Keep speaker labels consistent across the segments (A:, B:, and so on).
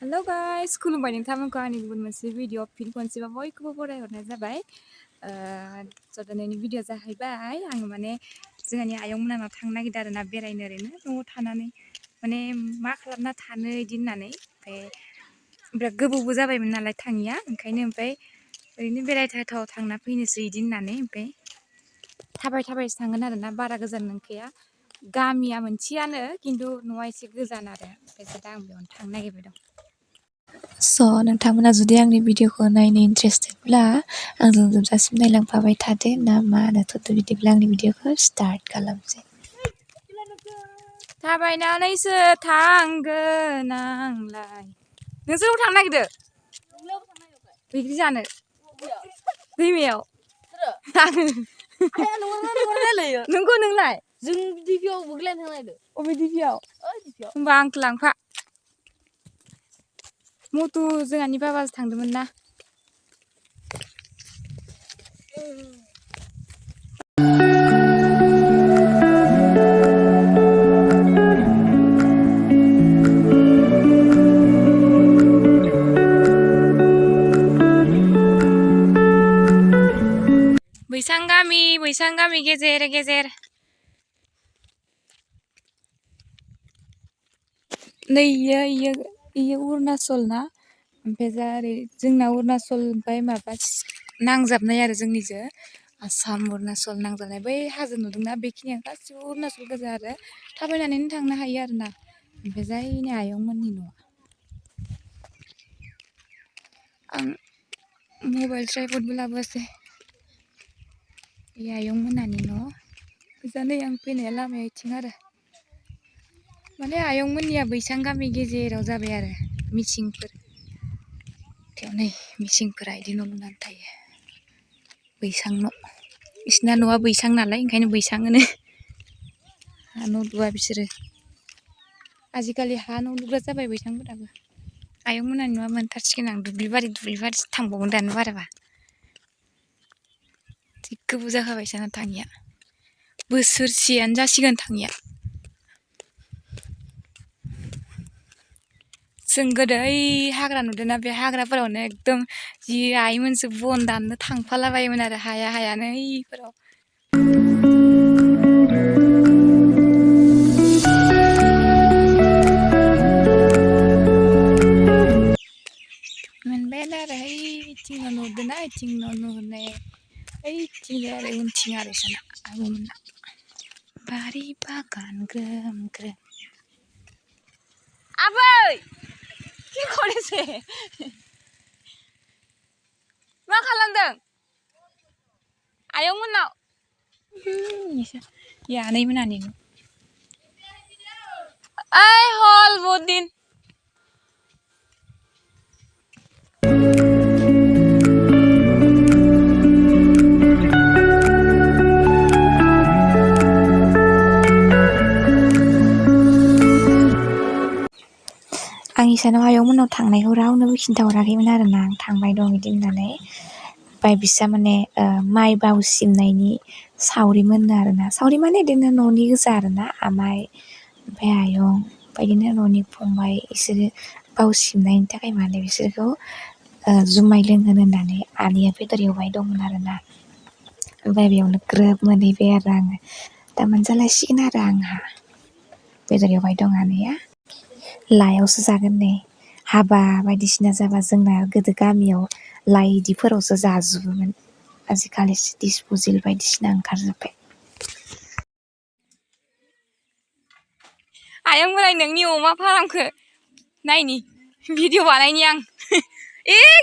A: hello guys खुलुमबाय नोंथांमोनखौ आंनि गुबुन मोनसे भिडिअ फिन खनसेबा बयखौबो बरायहरनाय जाबाय दिनैनि भिडिअ जाहैबाय आङो माने जोंहानि आयं मोनानाव थांनो नागिरदों आरोना बेरायनो ओरैनो न'आव थानानै माने मा खालामना थानो इदि होननानै ओमफ्राय बिराद गोबावबो जाबायमोन नालाय थाङिया ओंखायनो ओमफ्राय ओरैनो बेरायथावथाव थांना फैनोसै इदि होननानै ओमफ्राय थाबायसो थांगोन आरोना बारा गोजान नंखाया गामिया मोनसेयानो खिन्थु न'आ एसे गोजान आरो ओमफ्राय दा आं बेयावनो थांनो नागिरबाय दं नोंथांमोना जुदि आंनि भिडिअखौ नायनो इन्ट्रेस्टेडब्ला आंजों जोबजासिम नायलांफाबाय थादो ना मा होनो बिदिब्ला आंनि भिडिअखौ स्टार्ट खालामसै थाबायनानैसो थांगोन आंलाय नोंसोर थांनो नागिरदों बैग्रि जानो दैमायाव नोंगौ नोंलाय जों दिपियाव बोग्लायनो थांनायदो अबे दिपियाव होमबा आंखौ लांफा मटु जोंहानि बाबाजों थांदोंमोन ना बैसां गामि गेजेर गेजेर नै इयो अरुणाचल ना ओमफ्राय जा ओरै जोंना अरुणाचल ओमफ्राय माबा नांजाबनाय आरो जोंनिजों आसाम अरुणाचल नांजाबनाय बै हाजो नुदोंना बेखिनिया गासिबो अरुणाचल गोजा आरो थाबायनानैनो थांनो हायो आरोना ओमफ्राय जायनि आयंमोननि न'आ आं मबाइल ट्राइपडबो लाबोआसै आयंमोनहानि न' गोजानै आं फैनाया लामाया इथिं आरो माने आयंमोननिया बैसां गामि गेजेराव जाबाय आरो मिसिंफोर नै मिसिंफोरा इदि न' लुनानै थायो बैसां न' बिसिना न'आ बैसां नालाय ओंखायनो बैसां होनो हा न' लुवा बिसोरो आजिखालि हा न' लुग्रा जाबाय बैसांफोराबो आयंमोनहानि न'आ मोनथारसिगोन आं दुब्लिबारिसो थांबावगोन दानो बाराबा गोबाव जाखाबाय साना थाङिया बोसोरसेयानो जासिगोन थाङिया जों गोदो ओइ हाग्रा नुदोंना बे हाग्राफोरावनो एकदम जि आइमोनसो बन दाननो थांफालाबायोमोन आरो हायानो ओइफोराव मोनबायानो आरो ओइथिं न' नुदोंना ओइथिं न' नुहुरनाय ओइथिंजाय आरो उनथिं आरो साना आब'मोना बारि बागान ग्रोम ग्रोम आबै কি করেছে मा खालामदों आयं मोननाव आनै मोनानि ओइ हल बहुद दिन आं इसानाव आयंमोननाव थांनायखौ रावनोबो खिन्थाहराखैमोन आरोना आं थांबाय दं बिदि होननानै ओमफ्राय बिसा माने माइ बाव सिमनायनि सावरिमोननो आरोना सावरि माने बिदिनो न'नि गोजा आरोना आमाइ ओमफ्राय आयं बिदिनो न'नि फंबाय बिसोरो बाव सिमनायनि थाखाय माने बिसोरखौ जुमाय लोंहोनो होननानै आनैया बेदर एवबाय दंमोन आरोना ओमफ्राय बेयावनो ग्रोब मोनहैबाय आरो आङो दा मोनजालायसिगोन आरो आंहा बेदर एवबाय दं आनैया लाइआवसो जागोन नै हाबा बायदिसिना जाबा जोंना गोदो गामियाव लाइ इदिफोरावसो जाजोबोमोन आजिखालि डिसप'जेल बायदिसिना ओंखारजोब्बाय आयं बोराय नोंनि अमा फारामखौ नायनि भिडिअ बानायनि आं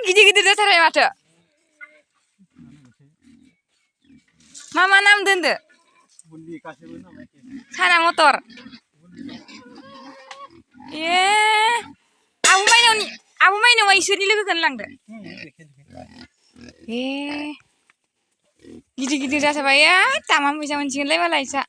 A: गिदिर जाथारबाय माथो मा नाम दोनदो साना मटर आबो माइनाव इसोरनि लोगोखौनो लांदो गिदिर जाथारबाय दामा फैसा मोनसिगोनलाय मालाय इसा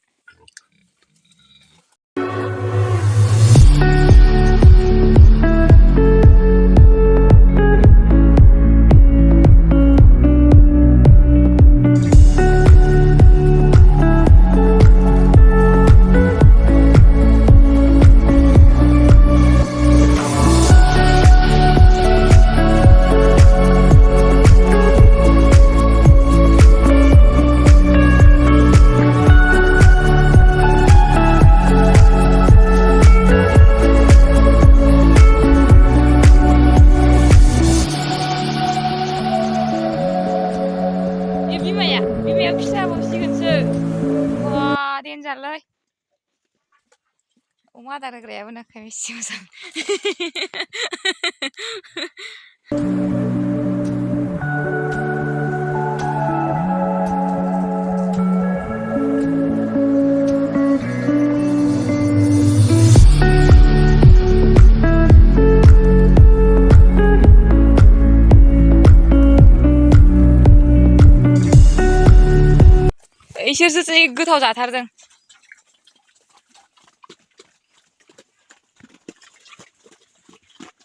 A: आदार होग्रायाबो नाखाय बेसे मोजां इसोरसो गोथाव जाथारदों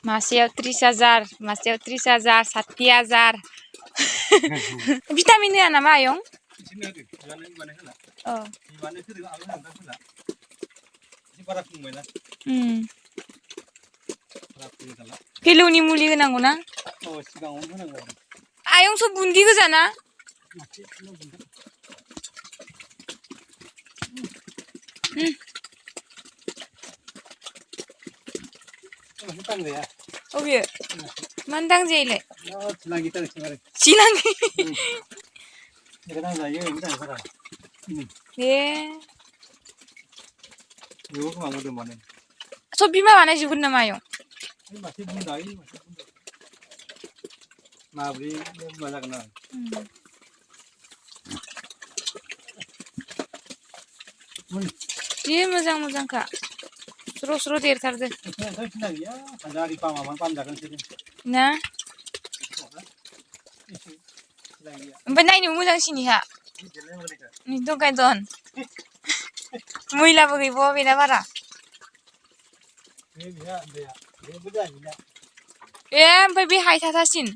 A: मासेयाव 30,000 मासेयाव 30,000 60,000 भिटामिन होआ नामा आयं फेलौनि मुलि होनांगौ ना आयं सब बुन्दि गोजाना अबे मान दांजायोलाय सिलांगि सब बिमा बानायजोबगोन नामा आयं जि मोजां मोजांखा स्र' स्र' देरथारदो ना ओमफ्राय नायनो मोजांसिन इहा दं मैलाबो गैबावा बेना बारा ओमफ्राय बे हायथाथासिन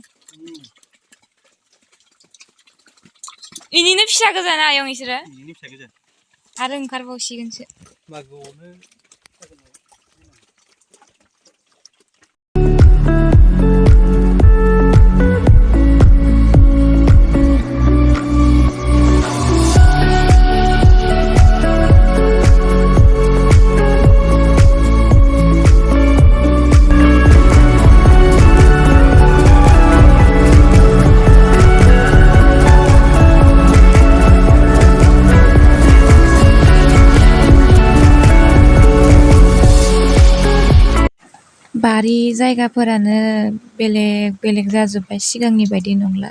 A: इनिनो फिसा गोजाना आयं इसोरो आरो ओंखारबावसिगोनसो बारि जायगाफोरानो बेलेग बेलेग जाजोब्बाय सिगांनि बायदि नंला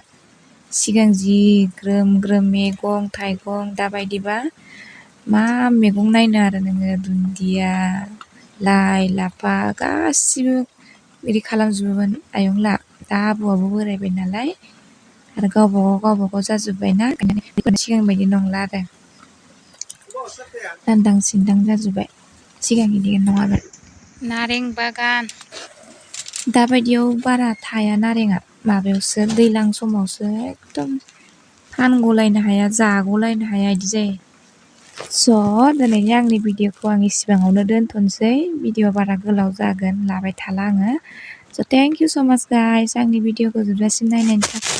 A: सिगां जि ग्रोम ग्रोम मैगं थाइगं दाबायदिबा मा मैगं नायनो आरो नोङो दुन्दिया लाइ लाफा गासिबो बिदि खालामजोबोमोन आयंला दा आबौआबो बोरायबाय नालाय आरो गावबागाव जाजोब्बायना सिगां बायदि नंला आरो लांदां सिंदां जाजोब्बाय सिगांनि बायदि नङा आरो नारें बागान दाबायदियाव बारा थाया नारेंआ माबायावसो दैज्लां समावसो एकदम फानगलायनो हाया जागलायनो हाया बिदि जायो स' दिनैनि आंनि भिडिअखौ आं इसिबाङावनो दोनथ'नोसै भिडिअ बारा गोलाव जागोन लाबाय थाला आङो स' थेंक इउ स' माच गाइस आंनि भिडिअखौ जोबजासिम नायनायनि थाखाय